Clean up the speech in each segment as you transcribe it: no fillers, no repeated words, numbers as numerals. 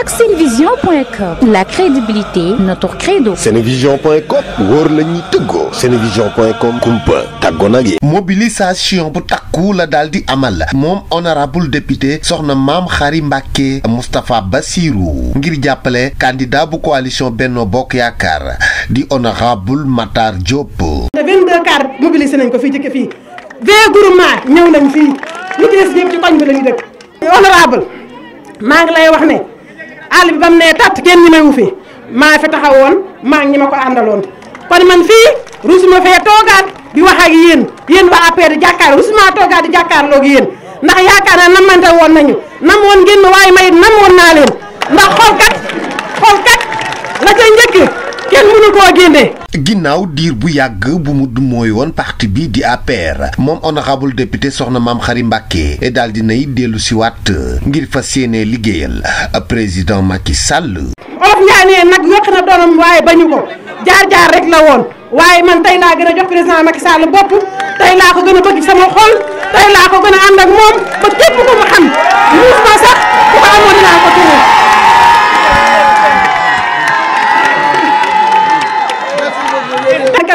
ak senevision.com, la crédibilité notre credo. senevision.com wóor la ñuy tëggoo. senevision.com kumpa tàggoo nag yi. mobilisation bu takku la daal di amal moom honorable député soxna Mame Khary Mbacké Moustapha Bassirou ngir jàppale candidat bu coalition Benno Bokk Yaakaar di honorable Matar Diop. 22 car mobilisé nañ ko fii ci fii 20 groupement ñëw nañ fii ñu ci des ñëpp ci koñ bi lañu dëkk. honorable maa ngi lay wax ne àll bi ba mu nee tàtt kenn ñi may wu fi maa fi taxawoon maa ngi ñi ma ko àndaloon kon man fii rusuma fee toogaat di wax ak yéen waa APR di jàkkaar rusuma toogaat di jàkkaarloog yéen ndax yaakaar naa namante woon nañu namoon ngeen ma waaye may namoon naa leen ndax xool kat la ca njëkk kenn mënu koo génne. ginnaaw diir bu yàgg bu mu mooy woon parti bi di APR moom honorable député soxna Mame Khary Mbacké daal di nay dellu si waat ngir fas yéene liggéeyal président Macky Sall. olof Ndiaye nee nag yokk na doonam waaye bañu ko jaar rek la woon waaye man tey laa gën a jox président Macky Sall bopp tey laa ko gën a bëgg sama xol tey laa ko gën a ànd ak moom ba képp ko mu xam muus ma sax bu ko amoon dinaa ko tuur.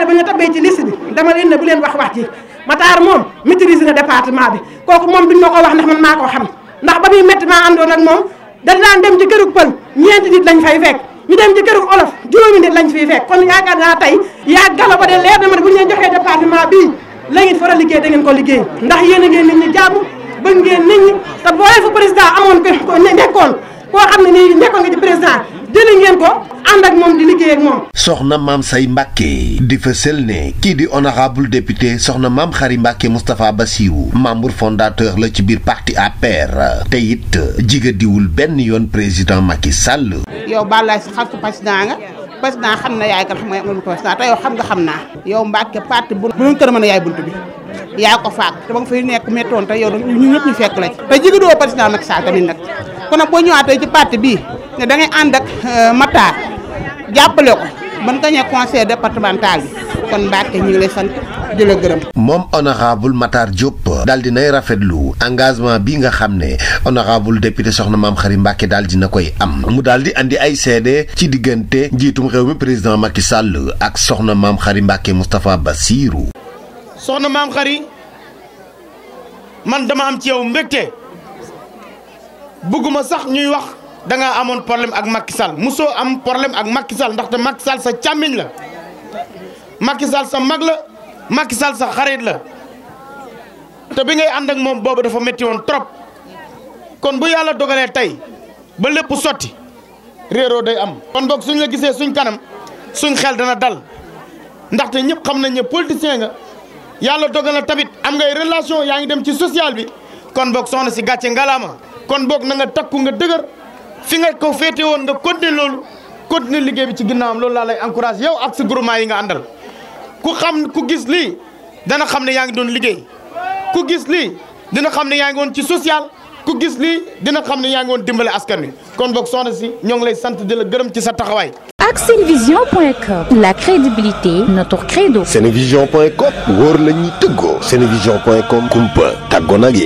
ba ñu tabbee ci liste bi dama leen ne bu leen wax ji Matar moom maîtrise na département bi kooku moom duñ ma ko wax ndax man maa ko xam ndax ba muy métti maa àndoon ak moom dañ daan dem ci kërug pël ñeenti nit lañ fay fekk ñu dem ci kërug olof juróomi nit lañ fiy fekk kon yaakaar naa tey yaa galo ba de leer na ma ne bu ñu leen joxee département bii la ngeen fa liggéey da ngeen ko liggéey ndax yéen a ngeen nit ñi jàmm bëgg ngeen nit ñi te boo fu président amoon ko nekkoon koo xam ne nii nekkoon nga ci président jëli ngeen ko ànd ak moom di liggéey ak moom. soxna Mame Say Mbacké di fësal ne kii di honorable député soxna Mame Khary Mbacké Moustapha Bassirou membre fondateur la ci biir parti APR te it jigadiwul benn yoon président Macky Sall. yow Balaye si xaritu président xam na yaay kat xam nga amul président te yow xam naa. yow Mbacké parti bu doon kër mën a yaay buntu bi yaa ko faak te ba nga fay nekk méttoon te yow ñu ñëpp ñu fekk la ci. te jigadoo président Macky Sall tamit nag kon nag boo ñëwaatee ci parti bii ne da ngay ànd ak Matar jàppale ko ban gañee conseil départemental bi kon Mbacké ñu ngi lay sant di la gërëm. moom honorable Matar Diop daal di nay rafetlu engagement bi nga xam ne honorable député soxna Mame Khary Mbacké daal dina koy am mu daal di andi ay seede ci diggante njiitum réew mi président Macky Sall ak soxna Mame Khary Mbacké Moustapha Bassirou. soxna Mame Khary man dama am ci yow mbégte bëgguma sax ñuy wax. da nga amoon problème ak Macky Sall musoo am problème ak Macky Sall ndaxte Macky Sall sa càmmiñ la Macky Sall sa mag la Macky Sall sa xarit la te bi ngay ànd ak moom boobu dafa métti woon trop kon bu yàlla dogalee tey ba lépp sotti réeroo day am. kon boog suñ la gisee suñ kanam suñ xel dana dal ndaxte ñëpp xam nañ ne politicien nga yàlla dogal na tamit am ngay relation yaa ngi dem ci social bi kon boog soxna si gàcce ngalaama kon boog na nga takku nga dëgër. fi nga ko féete woon nga continuer loolu continuer liggéey bi ci ginnaawam loolu laa lay encouragé yow ak sa groupement yi nga àndal ku gis lii dana xam ne yaa ngi doon liggéey ku gis lii dina xam ne yaa ngi woon ci social ku gis lii dina xam ne yaa ngi woon dimbale askan wi kon boog soxna si ñoo ngi lay sant di la gërëm ci sa taxawaay. ak senevision.com, la crédibilité notre credo. senevision.com wóor la ñuy tëggoo. senevision.com kumpa tàggoo nag yi.